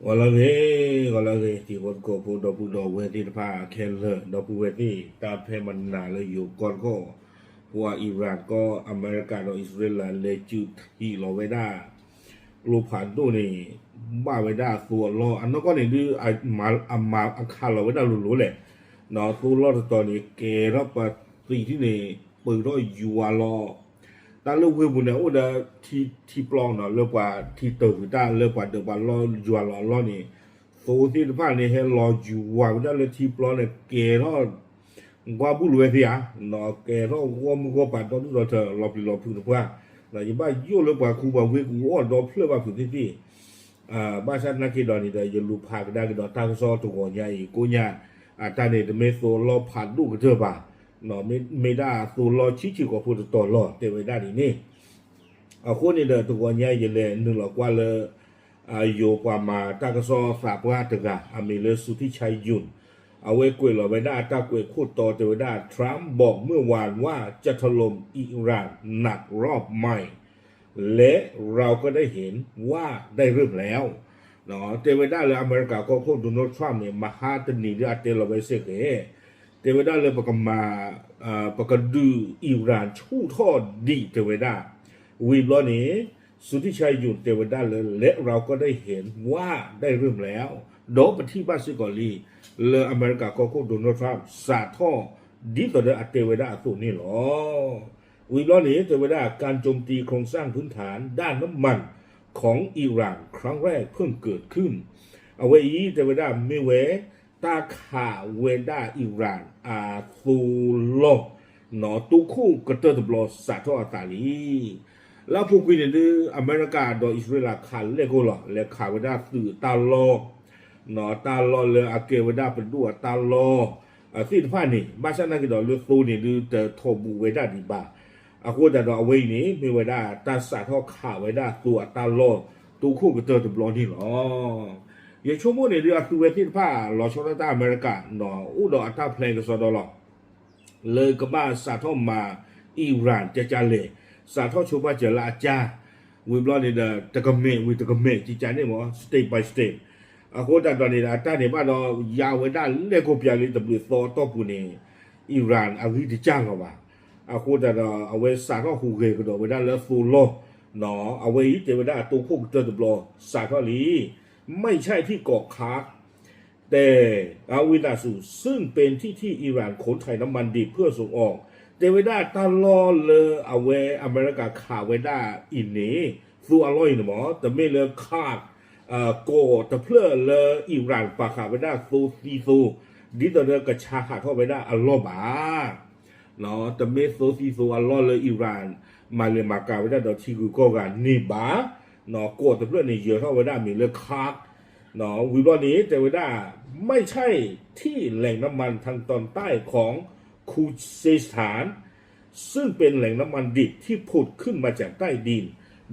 ဂီၤလၢအဂ့ၤ, ဂီၤလၢအဂ့ၤ တံၤဖိသကိးဖိ ဒီပုၢ်ဒီဝဲၢ်သ့ၣ်တဖၣ်ခဲလၢာ်, ဒီပုၢ်ဝဲၢ်သ့ၣ် တၢ်ဖဲမနၤလၢယိၤကီၢ်တခီ, ပှၤအံရၣ်ကီၢ် အမဲရကၤဒီးအံၣ်စရ့လး လဲၤစုးထံးလီၤဝဲဒၣ် ကျိဖးဒိၣ်န့ၣ် ဘၣ်ဝဲဒၣ်အသိအလီၢ် အနီၢ်ကီၢ်န့ၣ်ဒုး အမၤအခးလီၤဝဲဒၣ်လိၤလိၤလဲၣ်, ဒီးသိလီၢ်တတီၤန့ၣ် ကဲထီၣ်ပသံးထံၣ်န့ၣ် ပၢၢ်ထီၣ်ယွၤလီၤ တၢ်လၢဝ့ၢ်ပူၤန့ၣ် အိၣ်ဒီးထံပျီနီၤ လၢပှၤထံတၢၢ်ကွံာ်တၢ်လၢပှၤဒၢးပှၤလီၢ်ယွၤလီၤအလီၢ်န့ၣ်, သိသ့ၣ်တဖၣ်န့ၣ် ဟဲလီၤယွၤဝဲဒၣ်လၢထံပျီန့ၣ် ကဲထီၣ် ကွၢ်ဘူၣ်လီၤဝဲသ့ဧါ, ကဲထီၣ်ဂီၢ်မုၢ်ဂီၢ်ပၤဒီဒူၣ်ဒီထၢလီၤပျံၤလီၤဖုးတပှၢ်, ယဘၣ်ယိၣ်လၢပှၤခူပှၤဝ့ၢ်ကအိၣ်ဒီဖျၢၣ်ဘၣ်ဖုးသ့ၣ်သ့ၣ် ဘၣ်ဆၣ်သနာ်က့ဒီးန့ၣ်ဒီး ယလူၤဖးကဒါက့ၤဒီးတၢ်ကစီၣ်တဂီၤညါအံၤ ကိးညါ, အတၢ်န့ၣ်တမ့ၢ်သိလီၢ်ဖးဒိၣ်ကတၢၢ်ဘၣ်, မ့ၢ်ဒၣ်သိလီၢ်ဆံးဆံးကိာ်ဖိတတီၤလီၤ တဲဝဲဒၣ်ဒ်န့ၣ်, အဃိန့ၣ်ဒီးတဂီၤညါယလဲၤနုာ်လီၤကွၢ်လၢ ယိၤပှၤမၤတၢ်ကစီၣ်သးပှၢ်တဂၤ အမံၤလၢ Suthir Chayyoung, အဝဲကွဲးလီၤဝဲဒၣ်အတၢ်ကွဲးခိၣ်တီတဲဝဲဒၣ် Trump บอกเมื่อวานว่าจะถล่มอิหร่านหนักรอบใหม่ และเราก็ได้เห็นว่าได้เริ่มแล้ว တဲဝဲဒၣ်လၢအမဲရကၤကီၢ်ခိၣ် Donald Trump န့ၣ် မဟါတနံၤဒုးအတဲလီၤဝဲစ့ၢ်ကီး, တဲဝဲဒၣ်လၢပကမၤ ပကဒုးအံရၣ်ဆူၣ်ထီၣ်ဒံးတဲဝဲဒၣ်, ဝံၤဘျီန့ၣ် Suthir Chayyoung တဲဝဲဒၣ်လၢ และเราก็ได้เห็นว่าได้เริ่มแล้ว ဒီးပထံၣ်ဘၣ်စ့ၢ်ကီးလံ လၢအမဲရကၤကီၢ်ခိၣ် Donald Trump စးထီၣ် ဒ်သိးဒီးအတဲဝဲဒၣ်အသိးန့ၣ်လီၤ. ဝံၤဘျီန့ၣ် တဲဝဲဒၣ် การโจมตีโครงสร้างพื้นฐานด้านน้ำมันของอิหร่านครั้งแรกเพิ่งเกิดขึ้น အဝဲအံၤတဲဝဲဒၣ်မ့ၢ်ဝဲ တၢ်ခးဝဲဒၣ်အံရၣ်အသိလီၢ် တိခိၣ်ကတၢၢ်တဘျီစးထီၣ်အသးလံ. လၢအပူၤကွံာ်န့ၣ်ဒုး အမဲရကၤဒီးအံၣ်စရ့လးခးလဲၣ်ကိၢ်လီၤ လဲၤခးဝဲဒၣ်သုးအတၢ်လီၢ် တၢ်လီၢ်လၢအကဲဝဲဒၣ်ပဒိၣ်အတၢ်လီၢ် သ့ၣ်တဖၣ်န့ၣ် ဘၣ်ဆၣ်သနာ်က့ဒီးလၢသိန့ၣ်ဒုးတထီၣ်ဘူးဝဲဒၣ်ဒံးဘၣ်. အဃိသတးဒီးအဝဲအံၤန့ၣ် မ့ၢ်ဝဲဒၣ်တၢ်စးထီၣ်ခးဝဲဒၣ်သိအတၢ်လီၢ် တိခိၣ်ကတၢၢ်တဘျီန့ၣ်လီၤ. ယဆိကမိၣ်န့ၣ်ဒုးအသုဝဲသ့ၣ်တဖၣ် လီၤဆီဒၣ်တၢ်အမဲရကၤ အိၣ်ဒီးအတၢ်ဖျဲးကစီဒီလီၤ လၢကဘၣ်စးထီၣ်မၤအံရၣ်ကကလဲၣ်, စးထီၣ်ဆိပာ်စၢၤလၢအကါ, ဝံၤဘျီန့ၣ်ဒီး တကမဲာ်ဝံၤတကမဲာ်ကကန့ၣ်မ့ၢ် state by state. အဃိသတးဒီးန့ၣ်ဒီး အတၢ်န့ၣ်ဘၣ်ဒီး ယါဝဲဒၣ်လဲၣ်ကိၢ်ပျၢ်လံတဘျုးသီအတီၢ်ပူၤန့ၣ် အံရၣ်အဂံၢ်တစၢ်လီၤဘၣ်. အဃိသတးဒီး အဝဲစးထီၣ်ဟူးဂဲၤကဒီးဝဲဒၣ်လၢသိလီၢ် အဝဲအံၤတဲဝဲဒၣ်အတိခိၣ်ကတၢၢ်တဘျီစးထီၣ်လံ ไม่ใช่ที่เกาะคาร์ก แต่ อาวิตาสู ซึ่งเป็นที่ที่อิหร่านขนถ่ายน้ำมันดิบเพื่อส่งออก တဲဝဲဒၣ်တၢ်လီၢ်လၢအဝဲအမဲရကၤခးဝဲဒၣ်အံၤန့ၣ် သိအလီၢ်အံၤန့ၣ်မ့ၢ် တမ့ၢ်လၢ Kursk ကီးတဖျၢၣ်လၢအံရၣ်ပာ်ဃာ်ဝဲဒၣ်သိသံသိ ဒ်သိးဒီးကဆါဟးထီၣ်ဝဲဒၣ်အလီၢ်ဘၣ် တမ့ၢ်သိသံသိအလီၢ်လၢအံရၣ် မၤလဲၤမၤကၤဝဲဒၣ်ဒီးထံဂုၤကီၢ်ဂၤန့ၣ်ဘၣ်. ကီးတဖျၢၣ်န့ၣ် ယၢၤထီၣ်ဝဲဒၣ်အမံၤလၢ Kursk ဝံၤဘျီန့ၣ် တဲဝဲဒၣ် ไม่ใช่ที่แหล่งน้ำมันทางตอนใต้ของ Khuzestan ซึ่งเป็นแหล่งน้ำมันดิบที่ผุดขึ้นมาจากใต้ดิน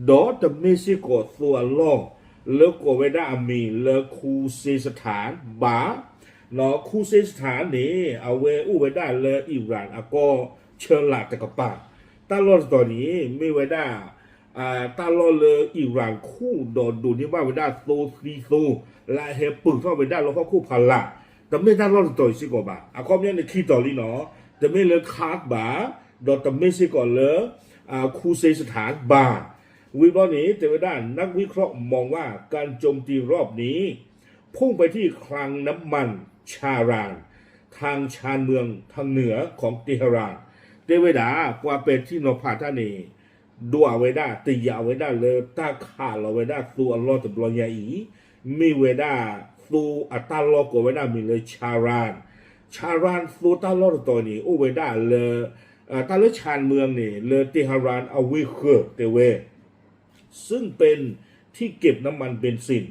ဒီးတမ့ၢ်စ့ၢ်ကီးသိအလီၢ် လၢကိးဝဲဒၣ်အမံၤလၢ Khuzestan ဘၣ် Khuzestan န့ၣ် အဝဲအိၣ်ဝဲဒၣ်လၢအံရၣ်အကီၢ်ဆၢလာ်တကပၤ, တၢ်လီၢ်တတီၤန့ၣ် မ့ၢ်ဝဲဒၣ် တၢ်လီၢ်လၢအံရၣ်ခူၣ်ဒီးဒိးန့ၢ်ဘၣ်ဝဲဒၣ်သိသံသိ လၢအဟဲပၢၢ်ထီၣ်ဝဲဒၣ်လၢဟီၣ်ခိၣ်ဖီလာ်, တမ့ၢ်တၢ်လီၢ်တတီၤအံၤစ့ၢ်ကီးဘၣ်. အခီပညီန့ၣ်ခံတီၤလံနီၤ, တမ့ၢ်လၢ Kursk ဘၣ်, ဒီးတမ့ၢ်စ့ၢ်ကီးလၢ Khuzestan ဘၣ်. ဝံၤဘျီန့ၣ် တဲဝဲဒၣ် นักวิเคราะห์มองว่าการโจมตีรอบนี้ พุ่งไปที่คลังน้ำมัน Chahran ทางชานเมืองทางเหนือของเตหะราน တဲဝဲဒၣ် ပှၤပဲာ်ထံနီၤဖးတၢ်န့ၣ် ဒွးဝဲဒၣ် တယာ်ဝဲဒၣ်လၢတၢ်ခးလီၤဝဲဒၣ်သိအလီၢ်တဘျီညါအံၤ မ့ၢ်ဝဲဒၣ်သိအတၢ်လီၢ်ကိးဝဲဒၣ်မံၤလၢ Chahran, Chahran သိတၢ်လီၢ်တတီၤန့ၣ် အိၣ်ဝဲဒၣ်လၢ တၢ်လၢ ชานเมือง န့ၣ် လၢ เตหะราน အဝ့ၢ်ဃၢၤတဲဝဲ ซึ่งเป็นที่เก็บน้ำมันเบนซิน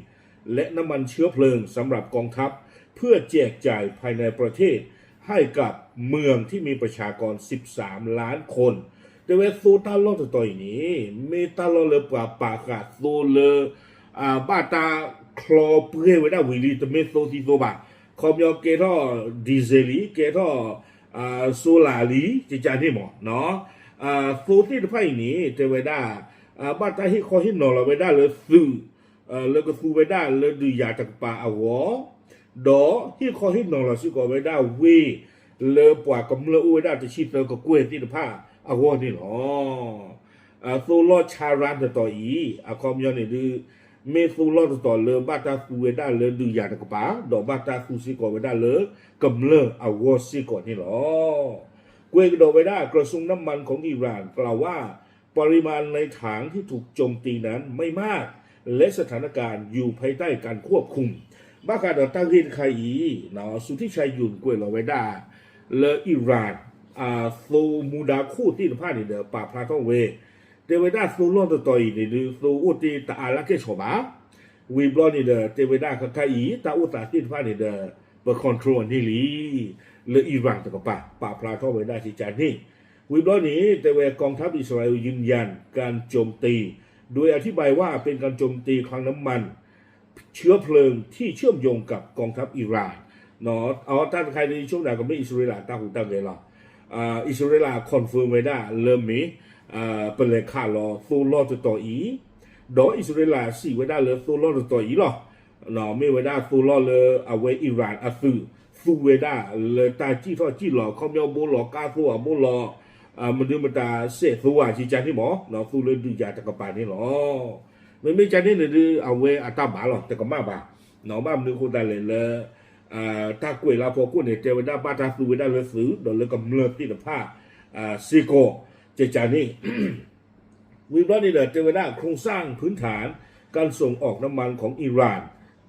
และน้ำมันเชื้อเพลิงสำหรับกองทัพ เพื่อแจกจ่ายภายในประเทศให้กับเมืองที่มีประชากร สิบสามล้านคน တဲဝဲသိတၢ်လီၢ်တတီၤအံၤန့ၣ် မ့ၢ်တၢ်လီၢ်လၢပှၤပာ်ဃာ်သိလၢ ဘၣ်တၢ်ချီပှဲၤဝဲဒၣ်ဝံၤလံ တမ့ၢ်သိသံသိဘၣ်. ခီပညီကဲထီၣ် diesel လံ ကဲထီၣ် solar လံ ကကန့ၣ်မ့ၢ် သိသ့ၣ်တဖၣ်အံၤန့ၣ် တဲဝဲဒၣ် ဘၣ်တၢ်ဟ့ၣ်ခီဟ့ၣ်နီၤလီၤဝဲဒၣ်လၢသုး လၢကသူဝဲဒၣ်လၢဒုးယၤတကပၤအဂီၢ်, ဒီးဟ့ၣ်ခီဟ့ၣ်နီၤလီၤစ့ၢ်ကီးဝဲဒၣ်ဝ့ၢ် လၢပှၤကမျၢၢ်အိၣ်ဝဲဒၣ်တဆံသၢကကွဲၢ်သ့ၣ်တဖၣ်အဂီၢ်န့ၣ်လီၤ. သိလီၢ် Tehran တတီၤအံၤ အခီပညီန့ၣ်ဒုး မ့ၢ်သိလီၢ်တတီၤလၢဘၣ်တၢ်သူဝဲဒၣ်လၢဒုးယၤတကပၤ, ဒီးဘၣ်တၢ်သူစ့ၢ်ကီးဝဲဒၣ်လၢကမျၢၢ်အဂီၢ်စ့ၢ်ကီးန့ၣ်လီၤ. ကွဲးကဒီးဝဲဒၣ် กระทรวงน้ำมันของอิหร่านกล่าวว่า ปริมาณในถังที่ถูกโจมตีนั้นไม่มาก และสถานการณ์อยู่ภายใต้การควบคุม ဘၣ်ဃးဒီးတၢ်ဂ့ၢ်တခါအံၤ သုးထံၣ်ဆါယုၢ်ကွဲးလီၤဝဲဒၣ် လၢ Iran အသိမူဒါခိၣ်သ့ၣ်တဖၣ်န့ၣ်ဒီး ပာ်ဖျါထီၣ်ဝဲ တဲဝဲဒၣ်သိလီၢ်တတီၤအံၤန့ၣ်ဒုး သိအိၣ်တ့ၢ်တအါလၢကဲၣ်ဆိးဘၣ်. ဝံၤဘျီန့ၣ်ဒီး တဲဝဲဒၣ်ခဲခါအံၤ တၢ်အိၣ်သးသ့ၣ်တဖၣ်န့ၣ်ဒီး ပ control အန့ၢ်လံ လၢ Iran တကပၤ ပာ်ဖျါထီၣ်ဝဲဒၣ်ကကါန့ၣ်. ဝံၤဘျီန့ၣ် တဲဝဲ กองทัพอิสราเอลยืนยันการโจมตี โดยอธิบายว่าเป็นการโจมตีคลังน้ำมัน เชื้อเพลิงที่เชื่อมโยงกับกองทัพอิหร่าน အတၢ်တခါအံၤ ဆိကမိၣ်သးကမ့ၢ်အံၣ်စရ့လးတၢ်ဟူးတၢ်ဂဲၤလီၤ. အံၣ်စရ့လး confirm ဝဲဒၣ်လၢမ့ၢ် ပလဲၤခးလီၤသိလီၢ်တတီၤအံၤ, ဒီးအံၣ်စရ့လးစံးဝဲဒၣ်လၢသိလီၢ်တတီၤအံၤလီၤ. မ့ၢ်ဝဲဒၣ်သိလီၢ်လၢအဝဲ Iran အသုး သူဝဲဒၣ်လၢတၢ်စံၣ်ထီၣ်စံၣ်လီၤ ခီပညီဘိလီၤကါသိဧါ ဘိလီၤ မနုၤမတၤစဲးသိဧါ ကကါန့ၣ်မ့ၢ် သူလၢဒုးယၤတကပၤန့ၣ်လီၤ. မ့မ့ၢ်ကန့ၣ်န့ၣ်ဒုး အဝဲအတၢ်ဘၣ်လီၤ တကမၣ်ဘၣ်. ဘၣ်မနုၤအဃိသတးလဲၣ်လၢ တၢ်ကွဲးလၢအဖီခိၣ်န့ၣ် တဲဝဲဒၣ်ဘၣ်တၢ်သူဝဲဒၣ်လၢသုး ဒီးလၢကမျၢၢ်သ့ၣ်တဖၣ် စ့ၢ်ကီး ကကါန့ၣ် ဝံၤဘျီန့ၣ်ဒီး တဲဝဲဒၣ် โครงสร้างพื้นฐานการส่งออกน้ำมันของอิหร่าน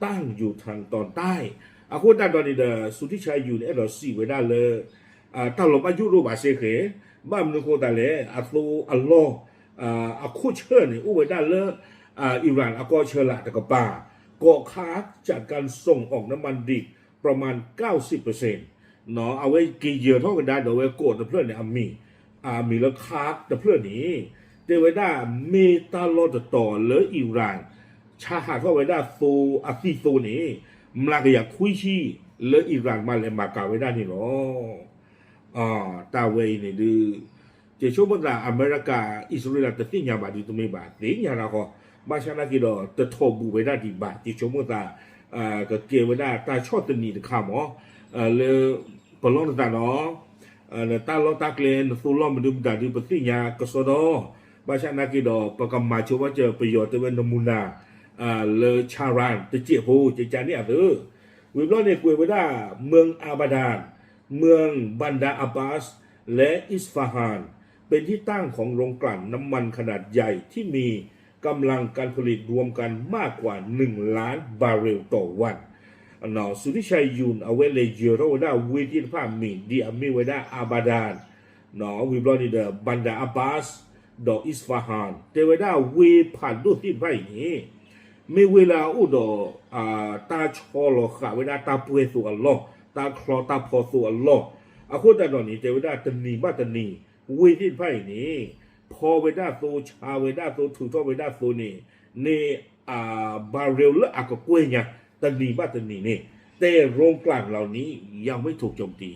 ตั้งอยู่ทางตอนใต้ အဃိသတးဒီးန့ၣ်ဒီး သုးထံၣ်ဆါယုၢ်န့ၣ် အဲၣ်ဒိးစံးဝဲဒၣ်လၢ တၢ်လီၤဘၣ်ယိၣ်ဒိၣ်ဘၣ်စ့ၢ်ကီး, ဘၣ်မနုၤအဃိသတးလဲၣ် အသိအလီၢ် အခိၣ်ဆၢၣ်န့ၣ် အိၣ်ဝဲဒၣ်လၢ Iran အကီၢ်ဆၢလာ်တကပၤ, เกาะคาร์กจัดการส่งออกน้ำมันดิบประมาณเก้าสิบเปอร์เซ็นต์ အဝဲက့ၤယၢၤထီၣ်ကဒါဒီးအဝဲကီးတဖျၢၣ်န့ၣ် အမံၤ အမံၤလၢ Kursk တဖျၢၣ်န့ၣ် တဲဝဲဒၣ်မ့ၢ်တၢ်လီၢ်တတီၤလၢ Iran ဆါဟးထီၣ်ဝဲဒၣ်သိအသံၣ်သိန့ၣ် မျးကယၤခွံဆံ လၢ Iran မၤလဲၤမၤကၤဝဲဒၣ်န့ၣ်လီၤ. တၢ်ဝဲအံၤန့ၣ်ဒုး ယဆိကမိၣ်သး အမဲရကၤ အံၣ်စရ့လးတသ့ၣ်ညါဘၣ်ဒုးတမ့ၢ်ဘၣ် သ့ၣ်ညါနၤဃီ, ဘၣ်ဆၣ်သနာ်က့ဒီး တထီၣ်ဘူးဝဲဒၣ်ဒံးဘၣ် ယဆိကမိၣ်သး ကကဲဝဲဒၣ်တၢ်ဆီၣ်သနံးတခါမး လၢ ပလီၢ်နသးနီၤ တၢ်လီၢ်တၢ်ကျဲ နသိလီၢ်မနုၤမတၤဒုး ပသ့ၣ်ညါကစီဒီ, ဘၣ်ဆၣ်သနာ်က့ဒီး ပကမၤဆိဘၣ်စၢၤ ပယီၤတဲဝဲ နမူနၤ လၢ Tehran တစဲးဖိ ကကါန့ၣ်အသိး, ဝံၤဘျီန့ၣ်ကွဲးဝဲဒၣ် เมืองอาบาดาน เมืองบันดาอาบบัส และอิสฟาฮาน เป็นที่ตั้งของโรงกลั่นน้ำมันขนาดใหญ่ที่มีกำลังการผลิตรวมกันมากกว่าหนึ่งล้านบาร์เรลต่อวัน သုးထံၣ်ဆါယုၢ် အဝဲလဲၤယၢၤထီၣ်ဝဲဒၣ်ဝ့ၢ်သ့ၣ်တဖၣ်မံၤ ဒ်အမ့ၢ်ဝဲဒၣ် Abadan ဝံၤဘျီန့ၣ်ဒီး Bandar Abbas ဒီး Isfahan တဲဝဲဒၣ်ဝ့ၢ်ဖးဒိၣ်သ့ၣ်တဖၣ်အံၤန့ၣ် မ့ၢ်ဝ့ၢ်လၢအအိၣ်ဒီး တၢ်ဆီလီၤဃာ်ဝဲဒၣ်တၢ်ပှဲၤသိးအလီၢ် တၢ်ချီတၢ်ဖီသိးအလီၢ်, အဃိသတးဒီးန့ၣ် တဲဝဲဒၣ်တနံၤဘၣ်တနံၤ ဝ့ၢ်သ့ၣ်တဖၣ်အံၤန့ၣ် ဖီဝဲဒၣ်သိ ဆါဝဲဒၣ်သိ ထုးထီၣ်ဝဲဒၣ်သိန့ၣ် န့ၣ် ဘၣ်ရ့လၢအကကွဲၢ်ညါ တနံၤဘၣ်တနံၤန့ၣ် แต่โรงกลั่นเหล่านี้ยังไม่ถูกโจมตี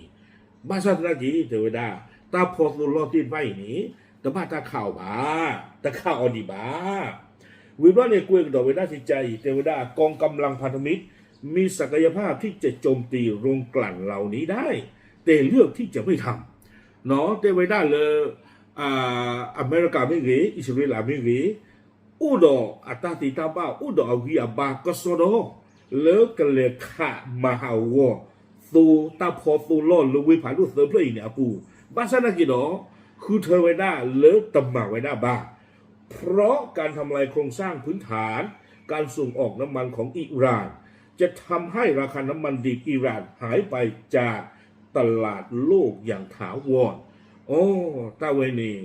ဘၣ်ဆၣ်သနာ်က့ တဲဝဲဒၣ် တၢ်ဖီသိးလီၢ်သ့ၣ်တဖၣ်အံၤန့ၣ် တဘၣ်တၢ်ခးအီၤဘၣ်, တခးအီၤဒံးဘၣ်. ဝံၤဘျီန့ၣ် ကွဲးကဒီးဝဲဒၣ်ကကါအံၤ တဲဝဲဒၣ် กองกำลังพันธมิตรมีศักยภาพที่จะโจมตีโรงกลั่นเหล่านี้ได้ แต่เลือกที่จะไม่ทำ တဲဝဲဒၣ်လၢ အမဲရကၤမ့ၢ်ဂ့ၤ အံၣ်စရ့လးမ့ၢ်ဂ့ၤ အိၣ်ဒီးအတၢ်သ့တၢ်ဘၣ် အိၣ်ဒီးအဂံၢ်အဘါကစီဒီ လၢကလဲၤခးမၤဟးဂီၤ သိတၢ်ဖီသိလီၢ်လၢဝ့ၢ်ဖးဒိၣ်သၢဖျၢၣ်အံၤန့ၣ်အပူၤ, ဘၣ်ဆၣ်သနာ်က့ဒီး ဃုထၢဝဲဒၣ်လၢတမၤဝဲဒၣ်ဘၣ် เพราะการทำลายโครงสร้างพื้นฐานการส่งออกน้ำมันของอิหร่านจะทำให้ราคาน้ำมันดิบอิหร่านหายไปจากตลาดโลกอย่างถาวร အိ တၢ်ဝဲန့ၣ်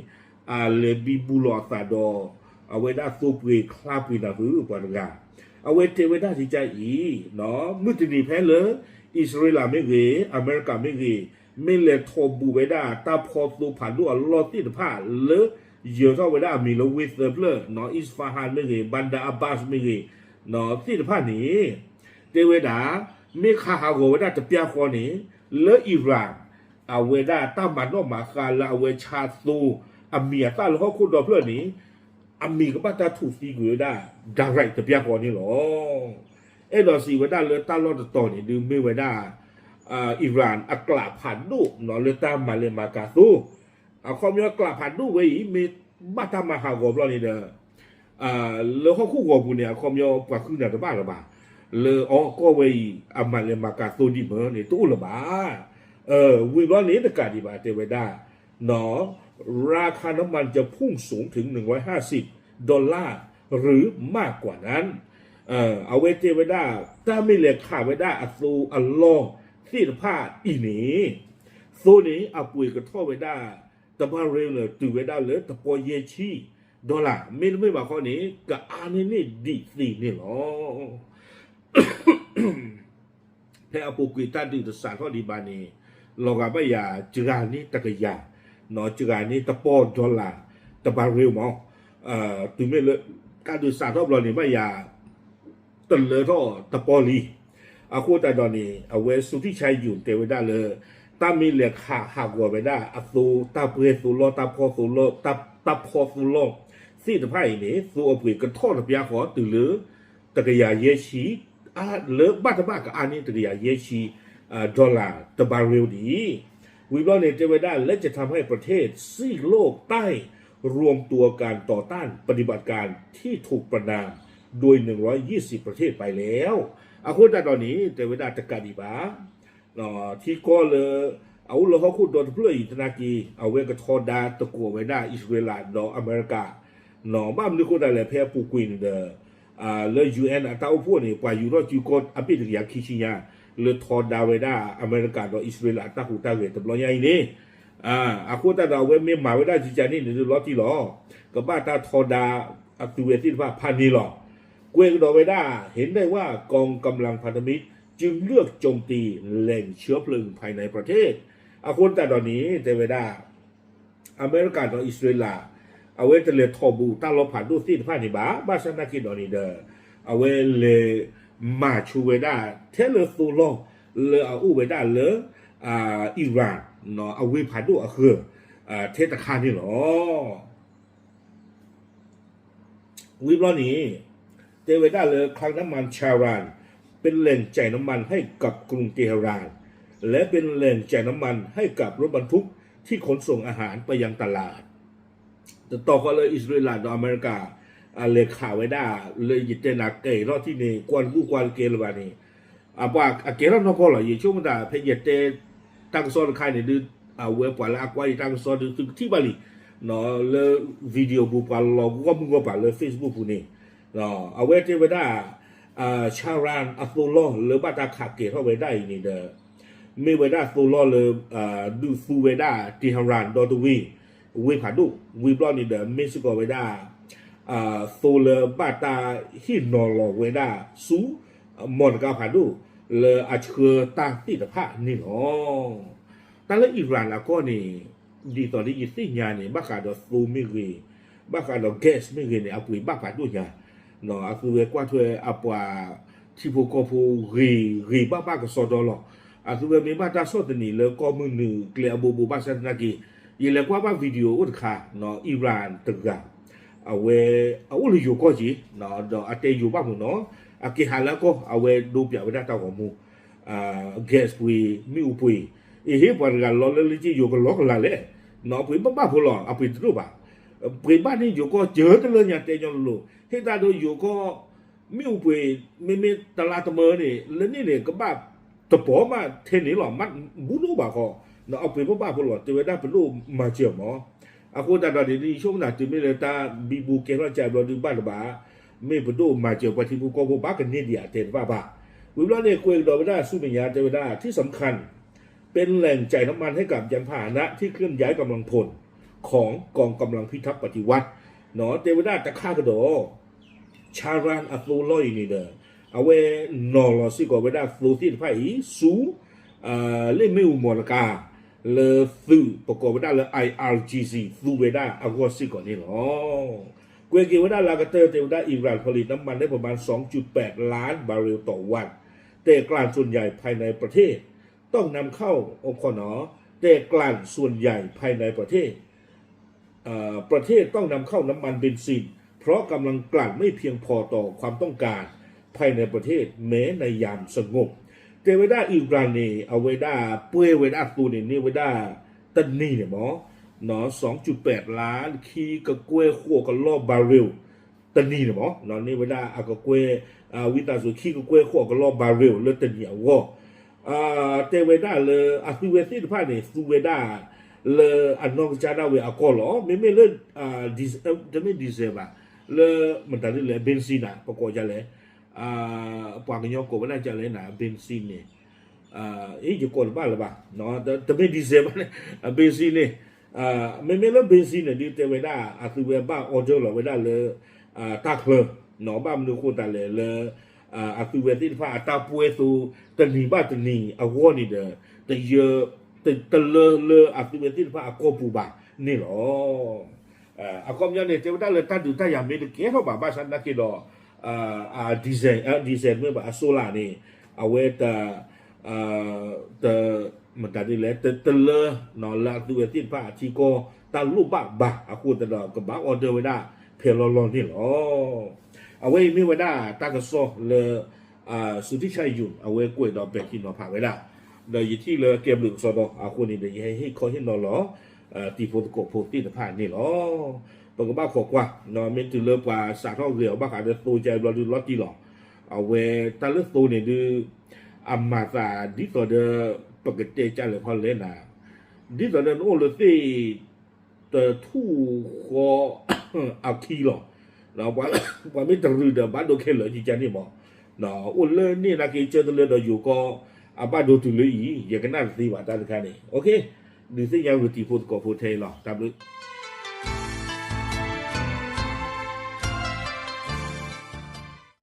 အလဲၤဘံဘူလီၤအသးဒီး အဝဲဒၣ်သိပှ့ၤချါပှ့ၤနၤသု ပှၤတဂၤ, အဝဲတဲဝဲဒၣ်ကကါအံၤ မုၢ်တနံၤဖဲလၢ အံၣ်စရ့လးမ့ၢ်ဂ့ၤ အမဲရကၤမ့ၢ်ဂ့ၤ မ့ၢ်လဲၤထီၣ်ဘူးဝဲဒၣ် တၢ်ဖီသိဖးဒိၣ်အလီၢ်သ့ၣ်တဖၣ်လၢ ယၢၤထီၣ်ဝဲဒၣ်အမံၤလၢဝ့ၢ်သၢဖျၢၣ် Isfahan မ့ၢ်ဂ့ၤ Bandar Abbas မ့ၢ်ဂ့ၤ သ့ၣ်တဖၣ်န့ၣ် တဲဝဲဒၣ် မ့ၢ်ခးဟးဂီၤဝဲဒၣ်တပျၢ်ဃီန့ၣ် လၢ Iran အဝဲဒၣ်တၢ်မၤနီၣ်မၤဃါလၢအဝဲဆါသိ အမံၤအသၣ်လၢဟီၣ်ခိၣ်ဒီဖျၢၣ်န့ၣ် အမ့ၢ်ကဘၣ်တၢ်ထုးသံကွံာ်ဝဲဒၣ် direct တပျၢ်ဃီန့ၣ်လီၤ. အဲၣ်ဒိးစံးဝဲဒၣ်လၢတၢ်လီၢ်တတီၤန့ၣ် ဒုးမ့ၢ်ဝဲဒၣ် Iran အကျးဖးဒိၣ်နီၤ လၢတၢ်မၤလဲၤမၤကၤသိ အခီပညီကျးဖးဒိၣ်ဝဲအံၤ မ့ၢ်ဘၣ်တၢ်မၤဟးဂီၤဘျီန့ၣ်ဒီး လၢဟီၣ်ခိၣ်ဂီၤပူၤန့ၣ် အခီပညီပှၤဃုနၤတဘၣ်လၢၤဘၣ်, လၢအီကီၢ်ဝဲအံၤ အမၤလဲၤမၤကၤသိဒံးမၢန့ၣ် တအိၣ်လၢၤဘၣ်. ဝံၤဘျီန့ၣ်တကးဒံးဘၣ် တဲဝဲဒၣ် ราคาน้ำมันจะพุ่งสูงถึง หนึ่งร้อยห้าสิบ ดอลลาร์ หรือมากกว่านั้น အဝဲတဲဝဲဒၣ် တၢ်မ့ၢ်လဲၤခးဝဲဒၣ်အသိအလီၢ်သ့ၣ်တဖၣ်အံၤန့ၣ် သိန့ၣ် အပှ့ၤကထီၣ်ဝဲဒၣ် တဘၣ်ရ့လၢ တုၤဝဲဒၣ်လၢတပီယဲၢ်ဆံ dollar မ့တမ့ၢ်ဘၣ်ခီန့ၣ် ကအါန့ၢ်န့ၢ်ဒံးသ့န့ၣ်လီၤ. ဖဲအပူၤကွံာ်တၢ်ဒုးတစးထီၣ်ဒံးဘၣ်န့ၣ် လီၤဂာ်ဘၣ်ယၤ စှၤန့ၢ်တကယၤ, စှၤန့ၢ်တပီ dollar တဘၣ်ရ့မး, တုၤမ့ၢ်လၢ တၢ်ဒုးစးထီၣ်ဘျီန့ၣ် ဘၣ်ယၤ တလၢထီၣ်တပီလံ. အဃိသတးဒီးန့ၣ် အဝဲ စူၤထံၣ်ဆါယုၣ် တဲဝဲဒၣ်လၢ တၢ်မ့ၢ်လဲၤခးဟးဂီၤဝဲဒၣ်အသိ တၢ်ပှဲၤသိလီၢ် တၢ်ဖီသိလီၢ် တၢ်ဖီသိလီၢ်သ့ၣ်တဖၣ်အံၤန့ၣ် သိအပှ့ၤကထီၣ်တပျၢ်ဃီတုၤလၢ တကယၤယဲၢ်ဆံ လၢဘၣ်တဘၣ်ကအါန့ၢ်တကယၤယဲၢ်ဆံ dollar တဘၣ်ရ့ဒံး ဝံၤဘျီန့ၣ် တဲဝဲဒၣ် และจะทำให้ประเทศซีกโลกใต้รวมตัวกันต่อต้านปฏิบัติการที่ถูกประณาม โดย หนึ่งร้อยยี่สิบ ประเทศไปแล้ว အဃိသတးဒီးန့ၣ် တဲဝဲဒၣ်တကးဒံးဘၣ် ထံကီၢ်လၢ အအိၣ်လၢဟီၣ်ခိၣ်ဒီတဖျၢၣ်အံၤသနာ်က့ အဝဲကထီဒါသကိးဝဲဒၣ်အံၣ်စရ့လးဒီးအမဲရကၤ ဘၣ်မနုၤဃိသတးလဲၣ် ဖဲအပူၤကွံာ်န့ၣ်ဒီး လၢ ယူဢ့ၣ် အတၢ်အိၣ်ဖှိၣ်န့ၣ် ပှၤယူၤထီၣ်စုကီၢ်အဘ့ၣ်တကယၤခံဆံညါ လၢထီဒါဝဲဒၣ်အမဲရကၤဒီးအံၣ်စရ့လးအတၢ်ဟူးတၢ်ဂဲၤတဘျီညါအံၤန့ၣ် အဃိသတးဒီးအဝဲမ့ၢ်မၤဝဲဒၣ်ယကန့ၣ်န့ၣ် လီၤတံၢ်လီၤ ကဘၣ်တၢ်ထီဒါအသုဝဲသ့ၣ်တဖၣ်ဖးန့ၣ်လီၤ. ကွဲးကဒီးဝဲဒၣ် เห็นได้ว่ากองกำลังพันธมิตรจึงเลือกโจมตีแหล่งเชื้อเพลิงภายในประเทศ အဃိသတးဒီးန့ၣ် တဲဝဲဒၣ် အမဲရကၤဒီးအံၣ်စရ့လး အဝဲတလဲၤထီၣ်ဘူးတၢ်လီၢ်ဖးဒိၣ်သ့ၣ်တဖၣ်န့ၣ်ဘၣ် ဘၣ်ဆၣ်သနာ်က့ဒီးန့ၣ်ဒီး အဝဲလဲၤမၤဆိဝဲဒၣ် ထဲလၢသိလီၢ်လၢအအိၣ်ဝဲဒၣ်လၢ Iran အဝ့ၢ်ဖးဒိၣ်အဃၢၤ ထဲတခါန့ၣ်လီၤ. ဝံၤဘျီန့ၣ် တဲဝဲဒၣ်လၢ คลังน้ำมัน Chahran เป็นแหล่งจ่ายน้ำมันให้กับกรุงเตหะราน และเป็นแหล่งจ่ายน้ำมันให้กับรถบรรทุกที่ขนส่งอาหารไปยังตลาด တတီၤဃီလၢအံၣ်စရ့လးဒီးအမဲရကၤ လဲၤခးဝဲဒၣ် လၢယတဲနၤကဲထီၣ်ထံၣ်န့ၣ် ကွၢ်တဘူၣ်ကွၢ်တကဲလၢၤဘၣ်န့ၣ် အပှၤအကဲထီၣ်နီၢ်ကီၢ်လီၤ. ယဆိကမိၣ်သး ဖဲယတဲတၢ်ကစီၣ်တခါန့ၣ်ဒုး အဝဲပှၤလၢအကွၢ်ယတၢ်ကစီၣ်ဒုး သုကထံၣ်ဘၣ်လံ လၢ video ပူၤပှၤလီၤဂီၢ်မုၢ်ဂီၢ်ပၤလၢ Facebook ပူၤန့ၣ် အဝဲတဲဝဲဒၣ် Chahran အသိလီၢ်လၢဘၣ်တၢ်ခးကဲထီၣ်ဝဲဒၣ်အံၤန့ၣ်ဒီး မ့ၢ်ဝဲဒၣ်သိလီၢ်လၢ ဒုးသူဝဲဒၣ် Tehran ဒီတဝ့ၢ် ဝ့ၢ်ဖးဒိၣ် ဝံၤဘျီန့ၣ်ဒီး မ့ၢ်စ့ၢ်ကီးဝဲဒၣ် သိလၢဘၣ်တၢ်ဟ့ၣ်နီၤလီၤဝဲဒၣ်ဆူ မီၢ်တကါဖးဒိၣ် လၢအဆှၢတၢ်သ့ၣ်တဖၣ်န့ၣ်လီၤ. တၢ်လၢ Iran အကီၢ်န့ၣ် ဒ်သိးလၢယသ့ၣ်ညါန့ၣ် ဘၣ်ဃးဒီးသိမ့ၢ်ဂ့ၤ, ဘၣ်ဃးဒီး gas မ့ၢ်ဂ့ၤန့ၣ် အပှ့ၤဘၣ်ဖးဒိၣ်ညါ, အသုဝဲကွၢ်ထွဲအပှၤထံဖိကီၢ်ဖိဂ့ၤဂ့ၤဘၣ်ဘၣ်ကစီဒီလီၤ. အသုဝဲမ့ၢ်ဘၣ်တၢ်ဆီၣ်သနံးလၢကီၢ်မုၢ်နုာ်ကျဲအဘိဘိဘၣ်ဆၣ်သနာ်က့, ယလဲၤကွၢ်ဘၣ် video အိၣ်တခါ, Iran တဂၤ အဝဲအအိၣ်လၢယိၤကီၢ်က့ၤ, ဒီးအတဲယိၤဘၣ်မုၢ်နီၤ, အက့ၤဟးလၢအကီၢ် အဝဲဒိပၠးဝဲဒၣ်တၢ်ဂီၤမူ, gas ပှ့ၤ, မ့ၣ်အူပှ့ၤ, အဟ့ၣ်ပှၤတဂၤလီၤလၢလၢက့ယိၤကလီကလၤလဲၣ်, ပှ့ၤဘၣ်ဘၣ်ဖိလီၤ, အပှ့ၤတဒိၣ်ဘၣ်, ပှ့ၤဘၣ်န့ၢ်ယိၤကီၢ်စၢၤတလၢညါတဲညီလိၤလိၤ, ဟ့ၣ်တၢ်ဒိယိၤကီၢ် မ့ၣ်အူပှ့ၤ မ့မ့ၢ်တလါတမၢန့ၣ် လၢန့ၣ်န့ၣ် ကဘၣ်တပီၤမးထဲန့ၣ်လီၤ, မ့ၢ်ဘူးဒိၣ်ဘၣ်ဃီ, အပှ့ၤဘၣ်ဘၣ်ဖိလီၤ, တဲဝဲဒၣ်ပဒိၣ်မၤစၢၤမး. အဃိသတးဒီးန့ၣ် ယဆိကမိၣ်သးတုၤမ့ၢ်လၢတၢ်ဘံဘူကဲထီၣ်ကဘျီဒုးဘၣ်တဘၣ်, မ့ၢ်ပဒိၣ်မၤစၢၤပှၤထံဖိကီၢ်ဖိဘၣ်ကန့ၢ်ဒံးအတဲတဘၣ်ဘၣ်. ဝံၤဘျီန့ၣ် ကွဲးကဒီးဝဲဒၣ်ဆူမဲာ်ညါတဲဝဲဒၣ် ที่สำคัญ เป็นแหล่งจ่ายน้ำมันให้กับยานพาหนะที่เคลื่อนย้ายกำลังพลของกองกำลังพิทักษ์ปฏิวัติ တဲဝဲဒၣ်တခါကဒီး Chahran အသိလီၢ်အံၤန့ၣ်ဒီး အဝဲနီၤလီၤစ့ၢ်ကီးဝဲဒၣ်သိသ့ၣ်တဖၣ်အံၤ ဆူ လ့ၣ်မ့ၣ်အူမီၢ်တကါ လၢသုးပကိးဝဲဒၣ်လၢ I R G C သူဝဲဒၣ်အဂီၢ်စ့ၢ်ကီးန့ၣ်လီၤ. ကွဲးက့ၤဝဲဒၣ်လၢအကတၢၢ်တဲဝဲဒၣ် Iran ผลิตน้ำมันได้ประมาณ สองจุดแปดล้านบาร์เรลต่อวัน แต่กลั่นส่วนใหญ่ภายในประเทศ ต้องนำเข้า โอเคเนาะ แต่กลั่นส่วนใหญ่ภายในประเทศ เอ่อ ประเทศต้องนำเข้าน้ำมันเบนซิน เพราะกำลังกลั่นไม่เพียงพอต่อความต้องการภายในประเทศแม้ในยามสงบ တဲဝဲဒၣ် Iran န့ၣ် အဝဲဒၣ်ပှဲၤဝဲဒၣ်သိန့ၣ် န့ၢ်ဝဲဒၣ်တနံၤန့ၣ်မး စူပဲးလါ ခံကကွဲၢ်ဃိးကလီၢ် barrel တနံၤန့ၣ်မး န့ၢ်ဝဲဒၣ်အကကွဲၢ် ဝံသးစူၤ ခံကကွဲၢ်ဃိးကလီၢ် barrel လၢတနံၤအဂီၢ် တဲဝဲဒၣ်လၢအသုဝဲသ့ၣ်တဖၣ်န့ၣ် သူဝဲဒၣ်လၢအနီၢ်ကစၢ်ဒၣ်ဝဲအကီၢ်လီၤ. မ့မ့ၢ်လၢ တမ့ၢ် diesel ဘၣ် လၢမတၤဒ်လဲၣ် ဘ့ၣ်စံန့ၣ် ပကိးဒ်လဲၣ် ပှၤကညီကိးဝဲဒၣ်ဒ်လဲၣ်န့ၣ် ဘ့ၣ်စံန့ၣ် ယကိးတဘၣ်လၢၤဘၣ် တမ့ၢ် diesel ဘၣ်န့ၣ် ဘ့ၣ်စံန့ၣ် မ့မ့ၢ်လၢ ဘ့ၣ်စံန့ၣ် ဒုးတဲဝဲဒၣ် အသုဝဲဘၣ် order လီၤဝဲဒၣ်လၢ တၢ်ချၢ ဘၣ်မနုၤအဃိသတးလဲၣ်လၢ အသုဝဲသ့ၣ်တဖၣ်အတၢ်ပှဲၤသိ တနံၤဘၣ်တနံၤအဂီၢ်န့ၣ်ဒီး တယၢ တလၢလၢအသုဝဲသ့ၣ်တဖၣ်အကီၢ်ပူၤဘၣ်န့ၣ်လီၤ. အခီပညီန့ၣ် တဲဝဲဒၣ်လၢတၢ်ဒုးတၢ်ယၤမ့ၢ်တကဲထီၣ်ဘၣ် ဘၣ်ဆၣ်သနာ်က့ဒီး diesel မ့ၢ်ဘၣ် အ solar န့ၣ် အဝဲတ တ မတၤဒ်လဲၣ် တ တလၢ လၢအသုဝဲသ့ၣ်တဖၣ်အထံကီၢ် တၢ်လိၣ်ဘၣ်ဘၣ်အဃိသတးဒီး ကဘၣ် order ဝဲဒၣ်ဖဲလီၤလီၤန့ၣ်လီၤ. အဝဲအံၤမ့ၢ်ဝဲဒၣ်တၢ်ကစီၣ်လၢ သုးထံၣ်ဆၣ်ယုၣ် အဝဲကွဲးဒီးပဲာ်ထံနီၤဖးဝဲဒၣ် ဒီးယထံၣ်လၢကဲဘျုးကစီဒီအဃိန့ၣ်ဒီး ယဟဲဟ့ၣ်ခီဟ့ၣ်နီၤလီၤ တံၤဖိသကိးဖိသ့ၣ်တဖၣ်န့ၣ်လီၤ. ပကဘၣ်ခိးကွၢ် မ့ၢ်တုၤလၢပှၤစးထီၣ်ဂဲၤအီၤဘၣ်ဃးဒီးသိကဲဘျီဒုးလီၤတံၢ်လီၤ. အဝဲတၢ်လၢသိန့ၣ်ဒုး အမၤသးဒ်သိးဒီး ပကတဲကလဲာ်ခီလဲၣ်နၤ ဒ်သိးဒီးနအိၣ်လၢသ့ၣ် တထူၣ်ဃီအခံလီၤ. ပှၤမ့ၢ်တရုၤဒီးဘၣ်ဒိခဲလၢာ်ကကန့ၣ်မး အိၣ်လၢန့ၣ်နာ်က့ ကၢတလၢဒီးယိၤကီၢ် အဘၣ်ဒိတုၤလၢအံၤ ယကနၣ်တသ့ဘၣ်တၢ်တခါန့ၣ် ဒုးသ့ၣ်ညါဂ့ၤတံၤဖိသကိးဖိထဲအံၤလီၤ တၢ်ဘျုး